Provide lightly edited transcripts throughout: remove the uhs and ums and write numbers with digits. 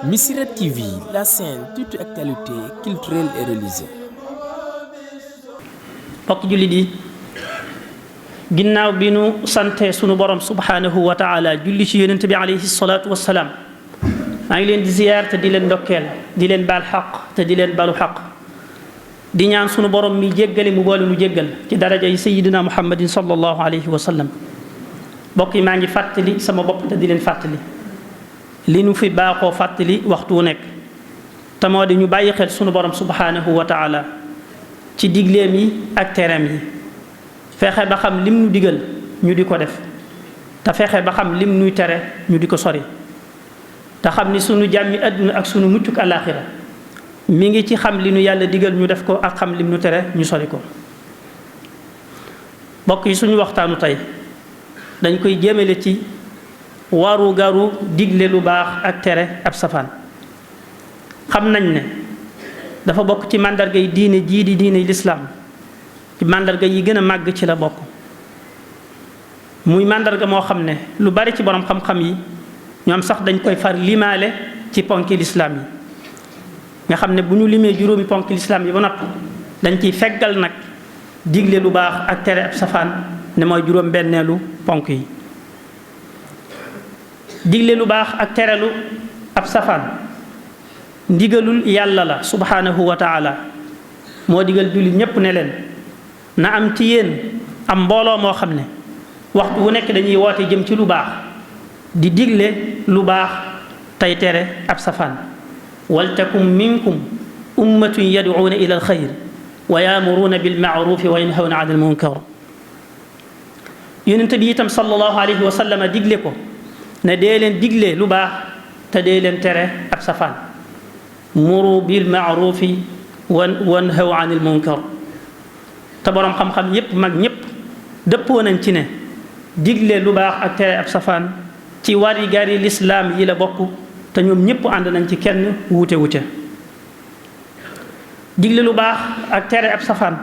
Missirah TV, la chaîne toute actualité culturelle et religieuse. bokk jullit yi ginnaaw bi nu sante sunu borom subhanahu wa taala julli ci yonent bi alayhi salaatu wassalaam maa ngi leen di ziyaar te di leen ndokkeel di leen baal xaq te di leen balu xaq di ñaan sunu borom mi jéggale mu boole nu jéggal ci daraja yi sayidina muhammadin sallallahu alayhi wa sallam bokk yi maa ngi fàttali sama bopp te di leen fàttali li nu fi baaxoo fàttali waxtu wu nekk te moo di ñu bàyyi xel sunu borom subhanahu wa taala ci digleem yi ak tereem yi fexe ba xam lim nu digal ñu di ko def te fexe ba xam lim nuy tere ñu di ko sori te xam ni sunu jàmmi àdduna ak sunu muccuk àllaaxira mi ngi ci xam li nu yàlla digal ñu def ko ak xam lim nu tere ñu sori ko bokk yi suñu waxtaanu tey dañ koy jéemale ci waru garu digle lu baax ak tere ab safaan xam nañ ne dafa bokk ci màndarga yi diine jii di diine lislaam ci màndarga yi gën a màgg ci la bokk muy màndarga moo xam ne lu bari ci borom xam-xam yi ñoom sax dañ koy far limaale ci ponki lislaam yi nga xam ne bu ñu limee juróomi ponki lislaam yi ba noppi dañ ciy feggal nag digle lu baax ak tere ab safaan ne mooy juróom benneelu ponk yi digle lu baax ak terelu ab safaan ndigalul yàlla la subhanahu wa taala moo digal jullit ñépp ne leen na am ci yéen am mbooloo moo xam ne waxtu wu nekk dañuy woote jëm ci lu baax di digle lu baax tey tere ab safaan waltakum minkum ummatun yad'uuna ila alxayr wa yaamuruuna bilmaarufi wa yanhawna an almunkar yonent bi itam sallallahu alayhi wa sallam digle ko ne dee leen digle lu baax te dee leen tere ab safaan muru bil maarufi wanhaw anil munkar te boroom xam-xam yépp mag ñépp dëppoo nañ ci ne digle lu baax ak tere ab safaan ci wari gari lislaam yi la bokk te ñoom ñépp ànd nañ ci kenn wuute digle lu baax ak tere ab safaan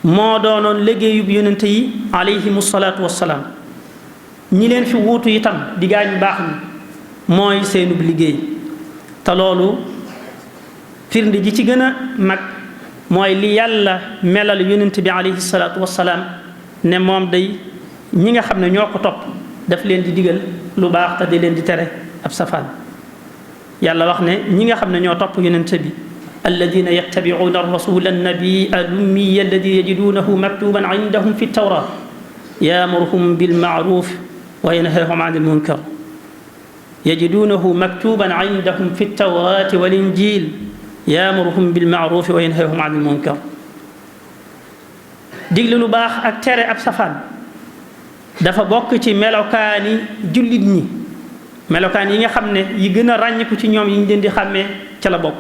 moo doonoon liggéeyub yonente yi alayhimu salaatu wassalaam ñi leen fi wuutu itam di gaañ baax ni mooy seenub liggéey te loolu firnde ji ci gën a mag mooy li yàlla melal yonent bi alayhi salaatu wassalaam ne moom day ñi nga xam ne ñoo ko topp daf leen di digal lu baax te di leen di tere ab safaan yàlla wax ne ñi nga xam ne ñoo topp yonent bi alladina yattabi'una ar-rasula an-nabiyya al-ummiya alladi yajidunahu maktuban indahum fi at-tawrat ya'muruhum bil ma'ruf wa yanhahum 'anil munkar yajidunahu maktuban indahum fi at-tawrat wal injil yaamuruhum bil maarufi wa yanhahum anil munkar digle lu baax ak tere ab safaan dafa bokk ci melokaani jullit ñi melokaan yi nga xam ne yi gën a ràññiku ci ñoom yi ñu leen di xàmmee ca la bokk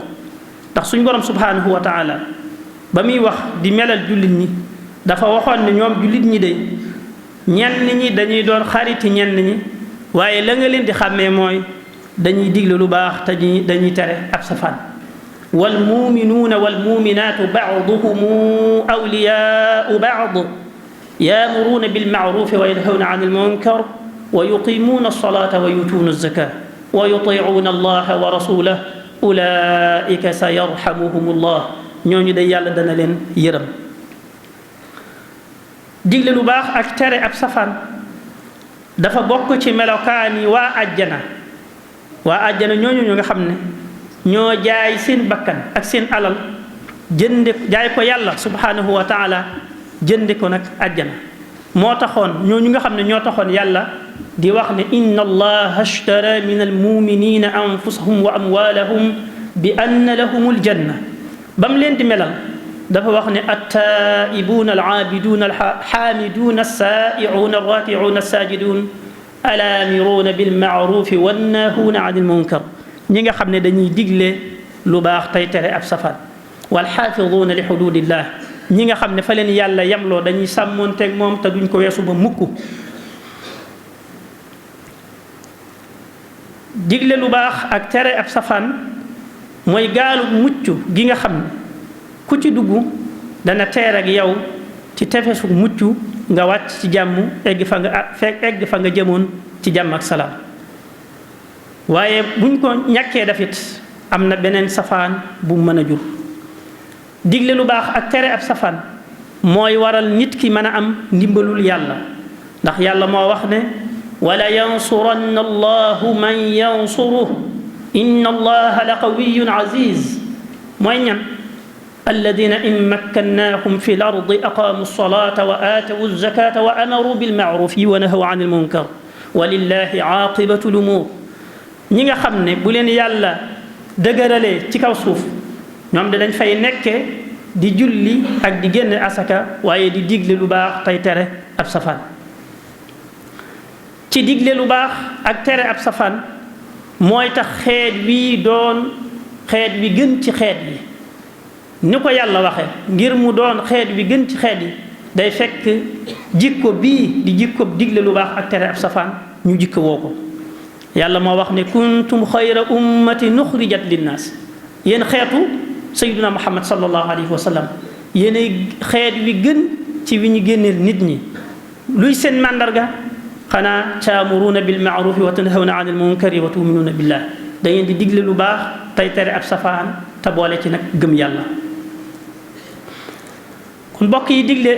ndax suñu borom subhanahu wa taala ba muy wax di melal jullit ñi dafa waxoon ne ñoom jullit ñi de ñenn ñi dañuy doon xariti ñenn ñi waaye la nga leen di xàmmee mooy dañuy digle lu baax te dañuy tere ab safaan والمؤمنون والمؤمنات بعضهم أولياء بعض يأمرون بالمعروف وينهون عن المنكر ويقيمون الصلاة ويؤتون الزكاة ويطيعون الله ورسوله أولئك سيرحمهم الله ñooñu de yàlla dana leen yërëm digle lu baax ak tere ab safaan dafa bokk ci melokaani waa àjjana ñooñu ñu nga xam ne ñoo jaay seen bakkan ak seen alal jaay ko yàlla subhanahu wa taala jënde ko nag àjjana moo taxoon ñooñu nga xam ne ñoo taxoon yàlla di wax ne inna allaha ashtara min almuminina anfusahum wa amwalahum bi anna lahumul janna ba mu leen di melal dafa wax ne attaibuna alabiduna alxaamiduna alsaa'iuuna alraakiuuna alsaajiduun alaamiruuna bilmaarufi wannahuuna anil munkar ñi nga xam ne dañuy digle lu baax tey tere ab safaan wal xaafiduuna li xududillah ñi nga xam ne fa leen yàlla yamloo dañuy sàmmoonteeg moom te duñ ko weesu ba mukk digle lu baax ak tere ab safaan mooy gaalu mucc gi nga xam ne ku ci dugg dana teer ak yow ci tefesu mucc nga wàcc ci jàmm egg fa nga jëmoon ci jàmm ak salaam waaye buñ ko ñàkkee dafit am na beneen safaan bu mën a jur. digle lu baax ak tere ab safaan mooy waral nit ki mën a am ndimbalul yàlla, ndax yàlla moo wax ne wala yansuranna allahu man yansuruhu inna allaha la qawiyyun aziz. mooy ñan? alladina in makkannahum fi l ardi aqamu alsalata wa aatawu alzakata wa amaru bilmaarufi wa nahaw an almunkar wa lillahi aaqibatu lumuur. ñi nga xam ne bu leen yàlla dëgëralee ci kaw suuf ñoom de dañ fay nekke di julli ak di génne asaka waaye di digle lu baax tey tere ab safaan. ci digle lu baax ak tere ab safaan mooy tax xeet wi doon xeet wi gën ci xeet yi. ni ko yàlla waxe ngir mu doon xeet wi gën ci xeet yi day fekk jikko bii di jikko digle lu baax ak tere ab safaan ñu jikko woo ko. yàlla moo wax ne kuntum xayra ummati nuxrijat linnaas. yéen xeetu sayyiduna muhammad sallallahu alayhi wa sallam yéenay xeet wi gën ci wi ñu génneel nit ñi. luy seen màndarga? xanaa taamuruuna bil maarufi wa tanhawna anil munkari wa tuminuuna billah. da ngeen di digle lu baax tey tere ab safaan te boole ci nag gëm yàlla. kon mbokk yi digle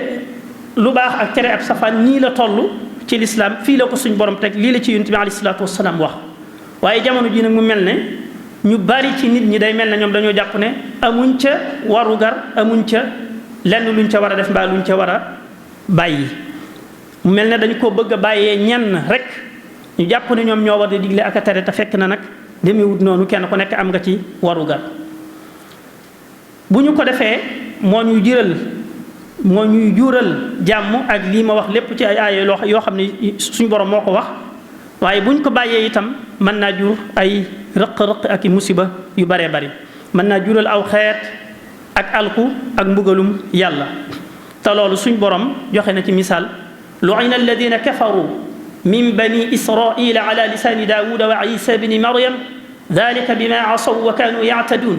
lu baax ak tere ab safaan nii la toll ci lislaam, fii la ko suñ borom teg, lii la ci yonent bi alayhi salaatu wasalaam wax. waaye jamono ji nag mu mel ne ñu bari ci nit ñi day mel ne ñoom dañoo jàpp ne amuñ ca warugar, amuñ ca lenn luñ ca war a def mbaa luñ ca war a bàyyi. mu mel ne dañ koo bëgg a bàyyee ñenn rek ñu jàpp ne ñoom ñoo war di digle ak a tere, te fekk na nag demewut noonu. kenn ku nekk am nga ci warugar. bu ñu ko defee moo ñuy jural jàmm ak lii ma wax lépp ci ay aaya yoo xam ne suñu borom moo ko wax. waaye bu ñu ko bàyyee itam mën naa jur ay rëq-rëq ak i musiba yu baree bari. mën naa jural aw xeet ak alku ak mbugalum yàlla. te loolu suñ borom joxe na ci misaal lu'ina alladina kafaru min bani israila ala lisani daawuda wa isa bni maryam dalika bima asaw wa kanu yactaduun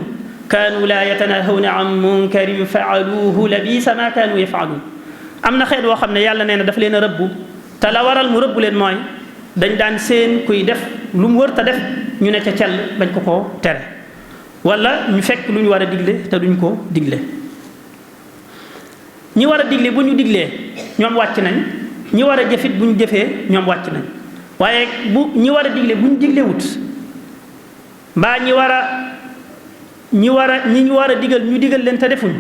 kaanu laa yatanahawna an munkarin faaluuhu labisa ma kaanu yafaaluun. am na xeet woo xam ne yàlla nee na daf leen a rëbbu, te la waral mu rëbbu leen mooy dañ daan seen kuy def lu mu wër ta def ñu ne ca cell bañ ko koo tere, wala ñu fekk lu ñu war a digle te duñ ko digle. ñi war a digle bu ñu diglee ñoom wàcc nañ, ñi war a jëfit bu ñu jëfee ñoom wàcc nañ. waaye ñi war a digle bu ñu diglewut mbaa ñi ñu war a digal ñu digal leen te defuñ,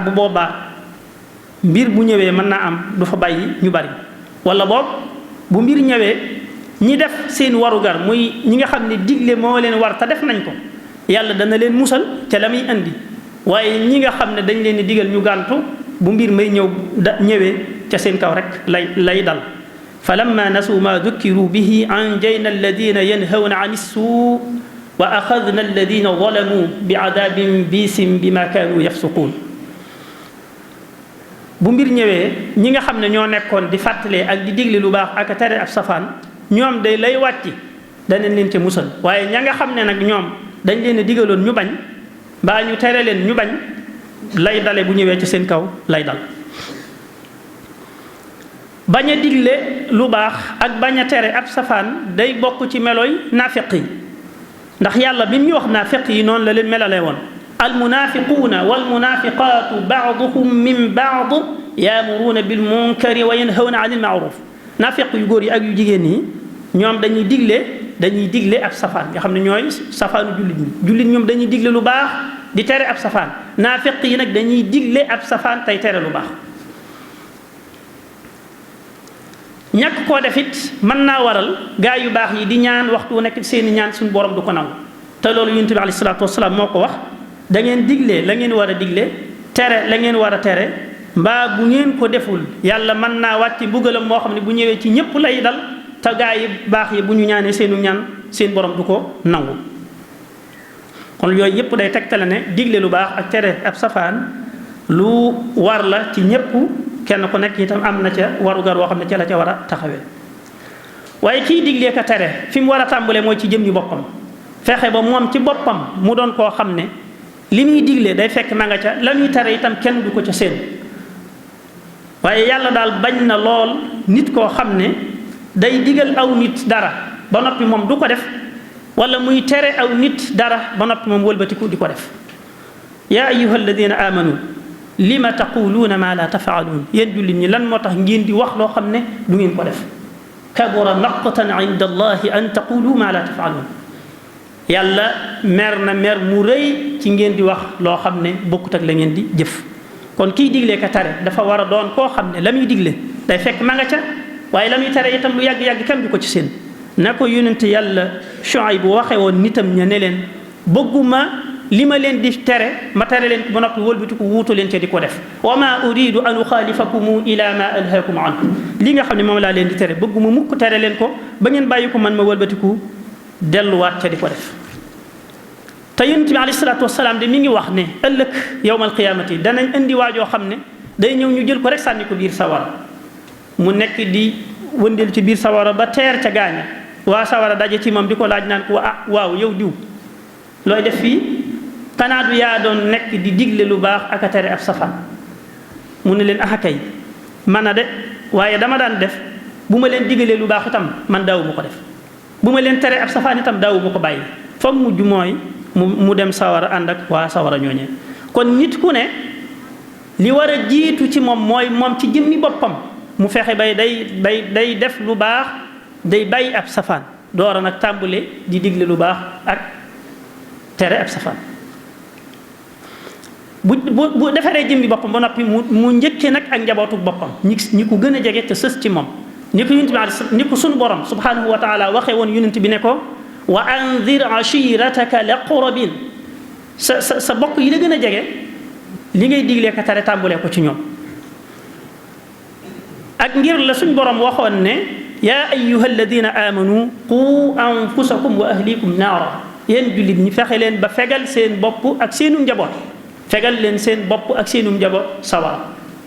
bu boobaa mbir bu ñëwee mën naa am du fa bàyyi ñu bari. wala boog bu mbir ñëwee ñi def seen warugar muy ñi nga xam ne digle moo leen war te def nañ ko, yàlla dana leen musal ca la muy indi. waaye ñi nga xam ne dañ leen di digal ñu gàntu, bu mbir may ñëwee ca seen kaw rek lay dal. fa lamma nasuu ma dukkiru bihi anjayna alladina yanhawna an issuu wa axadna alladina zalamu bi adabin biisin bima kaanu yafsuquun. bu mbir ñëwee ñi nga xam ne ñoo nekkoon di fàttalee ak di digle lu baax ak tere ab safaan, ñoom day lay wàcc danañ leen ca musal. waaye ña nga xam ne nag ñoom dañ leen a digaloon ñu bañ mbaa ñu tere leen ñu bañ, lay dale bu ñëwee ci seen kaw lay dal. bañ a digle lu baax ak bañ a tere ab safaan day bokk ci melooy naafiq yi, ndax yàlla bi mu wax naafiq yi noonu la leen melalee woon. almunafiquuna walmunafiqaatu baaduhum min baad yaamuruuna bilmunkari wa yanhawna anil maaruf. naafiq yu góor yi ak yu jigéen yi ñoom dañuy digle ab safaan, nga xam ne ñooy safaanu jullit ñoom dañuy digle lu baax di tere ab safaan. naafiq yi nag dañuy digle ab safaan tey tere lu baax. ñàkk koo def it mën naa waral gaa yu baax yi di ñaan waxtu nekk seeni ñaan suñu borom du ko nangu. te loolu yonent bi alayhi salaatu wasalaam moo ko wax, da ngeen digle la ngeen war a digle, tere la ngeen war a tere, mbaa bu ngeen ko deful yàlla mën naa wàcc mbugalam moo xam ne bu ñëwee ci ñëpp lay dal. te gaa yi baax yi bu ñu ñaanee seenu ñaan seen borom du ko nangu. kon yooyu yëpp day tegtale ne digle lu baax ak tere ab safaan lu war la ci ñëpp, kenn ku nekk itam am na ca warugar woo xam ne ca la ca war a taxawee. waaye kiy diglee ka tere fi mu war a tàmbalee mooy ci jëm ñu boppam, fexe ba moom ci boppam mu doon koo xam ne li muy digle day fekk ma nga ca, la muy tere itam kenn du ko ca seen. waaye yàlla daal bañ na lool nit koo xam ne day digal aw nit dara ba noppi moom du ko def, wala muy tere aw nit dara ba noppi moom wëlbatiku di ko def. yaa ayyuha alladina amanu lima taquluuna ma la tafaaluun, yéen jullit ñi lan moo tax ngeen di wax loo xam ne du ngeen ko def. kabura maqtan inda allahi an taqulu ma la tafaaluun, yàlla mer na mer mu rëy ci ngeen di wax loo xam ne bokkut ak la ngeen di jëf. kon kiy digle ka tare dafa war a doon koo xam ne la muy digle day fekk ma nga ca, waaye la muy tere itam lu yàgg-yàgg kenn du ko ci seen. na ko yonent yàlla Shuayb bu waxee woon nitam ña ne leen bëgguma li ma leen di tere ma tere leen ko ba noppi wëlbati ko wuutu leen ca di ko def. wa ma uridu an uxaalifakum ila ma anhaakum anhu, li nga xam ne moom laa leen di tere bëgguma mukk tere leen ko ba ngeen bàyyi ko man ma wëlbatiku delluwaat ca di ko def. te yonent bi alayhi salaatu wasalaam de mi ngi wax ne ëllëg yawmal qiyaamati danañ indi waajoo xam ne day ñëw ñu jël ko rek sànni ko biir sawara mu nekk di wëndeel ci biir sawara ba teer ca gaaña. waa sawara daje ci moom di ko laaj naan ko waaw yow diw looy def fii, xanaa du yaa doon nekk di digle lu baax ak a tere ab safaan. mu ne leen kay man a de, waaye dama daan def bu ma leen digalee lu baax itam man daawu ma ko def, bu ma leen tere ab safaan itam daawu ma ko bàyyi. foog mujj mooy mu dem sawara ànd ak waa sawara ñooñee. kon nit ku ne li war a jiitu ci moom mooy moom ci jëmmi boppam mu fexe bay day def lu baax, day bàyyi ab safaan, door a nag tàmbule di digle lu baax ak tere ab safaan. bu defaree jëmmi boppam ba noppi mu njëkkee nag ak njabootu boppam ñi ko gën a jege te sës ci moom. ni ko yonent bi ni ko sunu borom subhanahu wa taala waxee woon yonent bi ne ko wa anzir ashirataka laqrabin, sa bokk yi la gën a jege li ngay diglee ka tere tàmbulee ko ci ñoom. ak ngir la suñ borom waxoon ne yaa ayyuha alladina amanu qu anfusakum wa ahlikum naara, yéen jullit ñi fexe leen ba fegal seen bopp ak seenu njaboot, fegal leen seen bopp ak seenu njaboot sawara.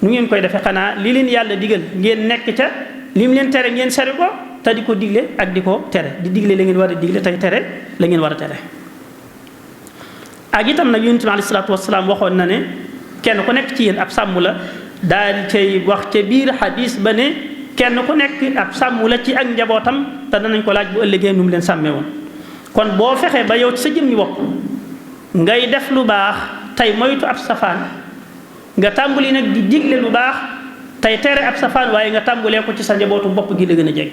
nu ngeen koy defee xanaa li leen yàlla digal ngeen nekk ca, li mu leen tere ngeen sori ko te di ko digle ak di ko tere, di digle la ngeen war a digle tey tere la ngeen war a tere. ak itam nag yonent bi alayhi salaatu wasalaam waxoon na ne kenn ku nekk ci yéen ab sàmm la, daal di cay wax ca biir xadis ba ne kenn ku nekk ab sàmm la ci ak njabootam te danañ ko laaj bu ëllëgee nu mu leen sàmmee woon. kon boo fexee ba yow ci sa jëmmi bopp ngay def lu baax tey moytu ab safaan, nga tàmbali nag di digle lu baax tey tere ab safaan, waaye nga tàmbalee ko ci sa njabootu bopp gi la gën a jege.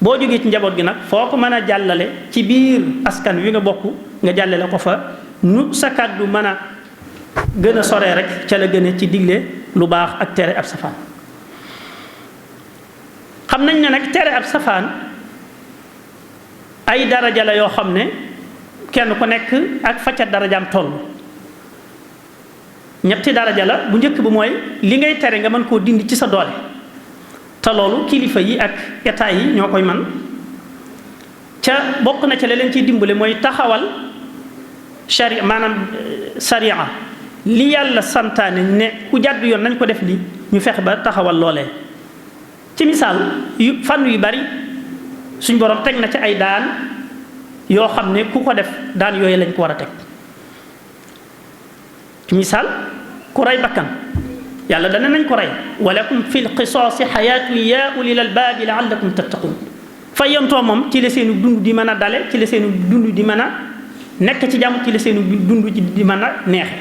boo jógee ci njaboot gi nag foo ko mën a jàllale ci biir askan wi nga bokk nga jàllale ko fa nu sa kàddu mën a gën a soree rek ca la gën a ci digle lu baax ak tere ab safaan. xam nañ ne nag tere ab safaan ay daraja la yoo xam ne kenn ku nekk ak facca darajaam toll. ñetti daraja la, bu njëkk bi mooy li ngay tere nga mën koo dindi ci sa doole, te loolu kilifa yi ak état yi ñoo koy man. ca bokk na ca la leen ciy dimbale mooy taxawal sharia, maanaam sharia li yàlla santaane ne ku jàdd yoon nañ ko def li ñu fexe ba taxawal loolee. ci misaal fànn yu bari suñ borom teg na ci ay daan yoo xam ne ku ko def daan yooyu lañ ko war a teg. ci misaal ku rey bakkan yàlla dana nañ ko rey, walakum fil qisaasi xayaatun yaa ulil albaabi laallakum tattaqun. fayantoo moom ci la seenu dund di mën a dale, ci la seenu dund di mën a nekk ci jàmm, ci la seenu dund di mën a neexe.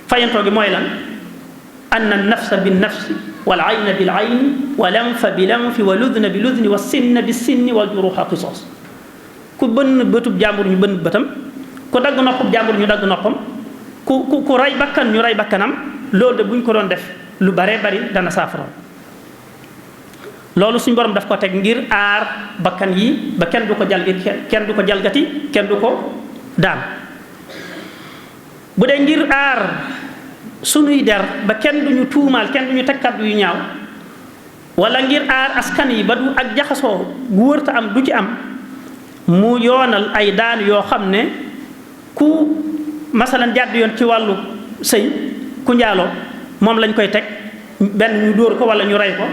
fayantoo gi mooy lan? anna nafsa bin nafsi wal ayna bil ayni wal anfa bil anfi wal udhna bil udhni was sinna bis sinni wal juruha qisaas. ku bënn bëtub jàmbur ñu bënn bëtam, ku dagg noppub jàmbur ñu dagg noppam, ku rey bakkan ñu rey bakkanam. loolu de buñ ko doon def lu baree bari dana saafara. loolu suñ borom daf ko teg ngir aar bakkan yi ba kenn du ko jalgati kenn du ko daan. bu dee ngir aar sunuy der ba kenn duñu tuumaal, kenn duñu teg kàddu yu ñaaw, wala ngir aar askan yi ba du ak jaxasoo gu wërta am du ci am, mu yoonal ay daan yoo xam ne ku masalan jàdd yoon ci wàllu sëy, ku njaaloo moom lañ koy teg, benn ñu dóor ko wala ñu rey ko.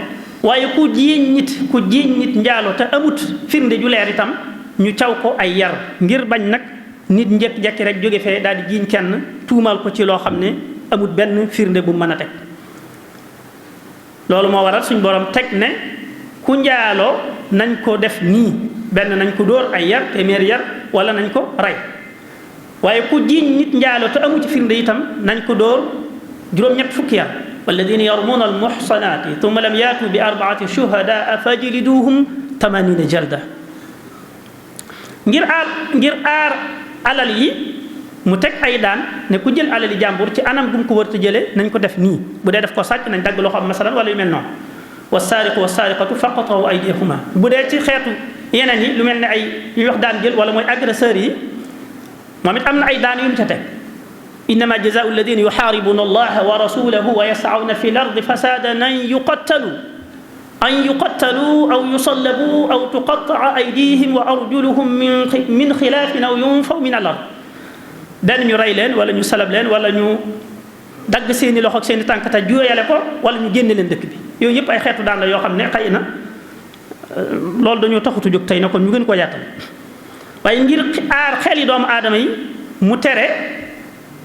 waaye ku jiiñ nit njaaloo te amut firnde ju leer itam ñu caw ko ay yar, ngir bañ nag nit njëkk-jekki rek jóge fee daal di jiiñ kenn tuumal ko ci loo xam ne amut benn firnde bu mën a teg. loolu moo waral suñ borom teg ne ku njaaloo nañ ko def nii, benn nañ ko dóor ay yar téeméeri yar wala nañ ko rey. waaye ku jiiñ nit njaaloo te amu ci firnde itam nañ ko dóor juróom-ñett fukki yar walladina yarmuuna almuxsanaati thumma lam yaatu bi arbaati shuhadaa fajliduuhum 80 jalda. ngir aar alal yi mu teg ay daan ne ku jël alali jàmbur ci anam gu mu ko wërta jëlee nañ ko def nii bu dee def ko sàcc nañ dagg loxoom masalan wala yu mel noonu. wasaariqu wasaariqatu faqataw aydiyahuma bu dee ci xeetu yeneen yi lu mel ne ay yu wax daan jël wala mooy agresseurs yi moom it am na ay daan yu mu ca teg. innama jazaau alladina yuxaaribuna allaha wa rasulahu wa yas'awna fi l ardi fasadan an yuqattalu aw yusallabu aw tuqattaa aydihim wa arjuluhum min xilaafin aw yunfaw min al ard. benn ñu rey leen wala ñu salab leen wala ñu dagg seeni loxo ak seeni tànk te juyale ko wala ñu génne leen dëkk bi yooyu yëpp ay xeetu daan la yoo xam ne xëy na loolu dañoo taxutu jóg tey na kon ñu gën ko yàttal. waaye ngir aar xel yi doomu aadama yi mu tere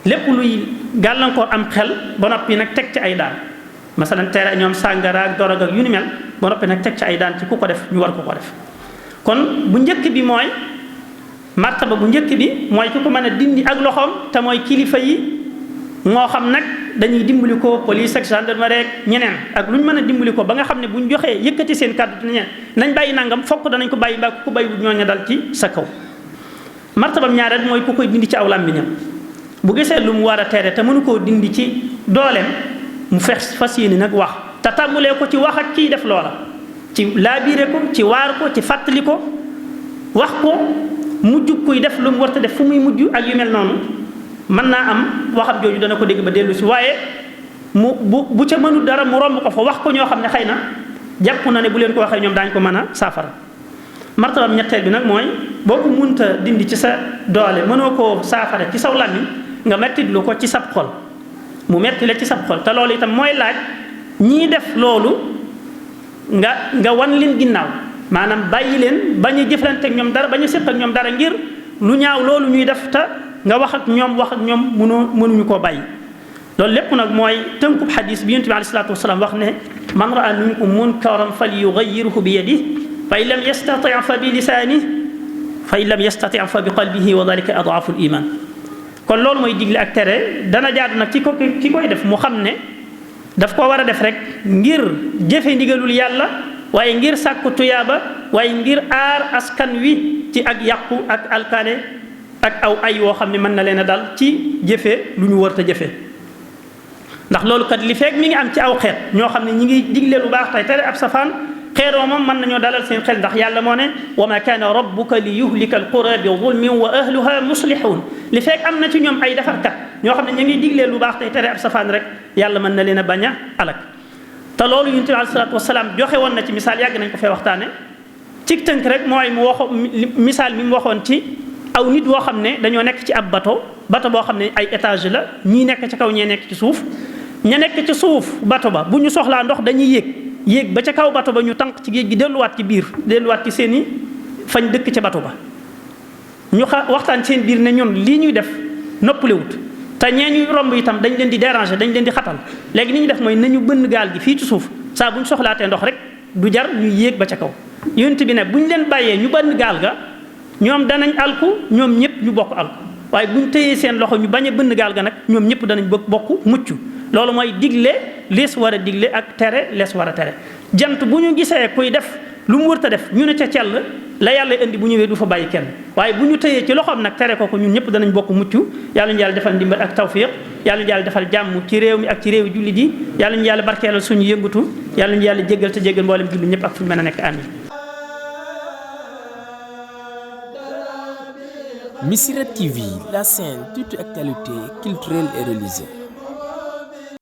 lépp luy gàllankoor am xel ba noppi nag teg ci ay daan masalan tere ñoom sàngara ak dorog ak yu ni mel ba noppi nag teg ci ay daan ci ku ko def ñu war ko def. kon bu njëkk bi mooy martaba bu njëkk bi mooy ku ko mën a dindi ak loxoom te mooy kilifa yi moo xam nag dañuy dimbali ko police ak gendarmerie ak ñeneen ak lu ñu mën a dimbali ko ba nga xam ne bu ñu joxee yëkkati seen kàddu nañ bàyyi nangam fokk danañ ko bàyyi mbaa ku ko bàyyi bu ñooñu dal ci sa kaw. martabam ñaareel mooy ku koy dindi ci aw làmmiñam bu gisee lu mu war a tere te mënu koo dindi ci dooleem mu fas yéene nag wax te tàmmulee ko ci wax ak kiy def loola ci laabiire ko ci waar ko ci fàttali ko wax ko mujj kuy def lu mu war a def fu muy mujj ak yu mel noonu mën naa am waxam jooju dana ko dégg ba dellu si waaye bu ca mënu dara mu romb ko fa wax ko ñoo xam ne xëy na jàpp na ne bu leen ko waxee ñoom daañu ko mën a saafara. martabam ñetteel bi nag mooy boo ko munta dindi ci sa doole mënoo koo saafara ci saw làmmiñ nga mettitlu ko ci sab xol mu metti la ci sab xol te loolu itam mooy laaj ñii def loolu nga wan leen ginnaaw maanaam bàyyi leen bañ a jëflante ak ñoom dara bañ a séq ak ñoom dara ngir lu ñaaw loolu ñuy def te nga wax ak ñoom mënuñu koo bàyyi. loolu lépp nag mooy tënkub xadis bi yonent bi alayhi salaatu wasalaam wax ne man raa minkum munkaran falyughayyirhu bi yadihi fa in lam yastati fa bi lisaanihi fa in lam yastati fa bi qalbihi wa dalika adaafu l iman. kon loolu mooy digle ak tere dana jaadu nag ki koy def mu xam ne daf ko war a def rek ngir jëfe ndigalul yàlla waaye ngir sàkku tuyaaba waaye ngir aar askan wi ci ak yàqu ak alkaane ak aw ay woo xam ne mën na leen a dal ci jëfe lu ñu wërta jëfe. ndax loolu kat li fekk mi ngi am ci aw xeet ñoo xam ne ñi ngi digle lu baax tey tere ab safaan xeeroo moom mën nañoo dalal seen xel ndax yàlla moo ne wa ma kaana rabbuka li yuhlika alqura bi zulmin wa ahluha muslihun li fekk am na ci ñoom ay defarkat ñoo xam ne ñu ngi diglee lu baax tey tere ab safaan rek yàlla mën na leen a bañ a alak. te loolu yonent bi alayhi salaatu wasalaam joxe woon na ci misaal yàgg nañ ko fee waxtaane ci tënk rek mooy mu waxo misaal mi mu waxoon ci aw nit woo xam ne dañoo nekk ci ab bato boo xam ne ay étage la ñii nekk ci kaw ñee nekk ci suuf ña nekk ci suuf bato ba bu ñu soxlaa ndox dañuy yéeg ba ca kaw bato ba ñu tànq ci géej gi delluwaat ci biir delluwaat ci seen i fañ dëkk ca bato ba ñu waxtaan seen biir ne ñun lii ñuy def noppalewut te ñee ñuy romb itam dañ leen di déranger dañ leen di xatal léegi ni ñu def mooy nañu bënn gaal gi fii ci suuf saa bu ñu soxlaatee ndox rek du jar ñuy yéeg ba ca kaw. yonent bi ne bu ñu leen bàyyee ñu bënn gaal ga ñoom danañ alku ñoom ñëpp ñu bokk alku waaye bu ñu téyee seen loxo ñu bañ a bënn gaal ga nag ñoom ñëpp danañ bokk mucc. loolu mooy digle lees war a digle ak tere lees war a tere jant bu ñu gisee kuy def lu mu wërta def ñu ne ca cell la yàlla indi bu ñëwee du fa bàyyi kenn waaye bu ñu tëyee ci loxoom nag tere ko ñun ñëpp danañ bokk mucc yàlla ñu yàlla defal ndimbal ak tawfiq yàlla ñu yàlla defal jàmm ci réew mi ak ci réew jullit yi yàlla ñu yàlla barkeelal suñu yëngatu yàlla ñu yàlla jéggal te jéggal mboolem jullit ñëpp ak fu ñu mën a nekk amin. Missirah TV, la chaîne toute actualité culturelle et religieuse.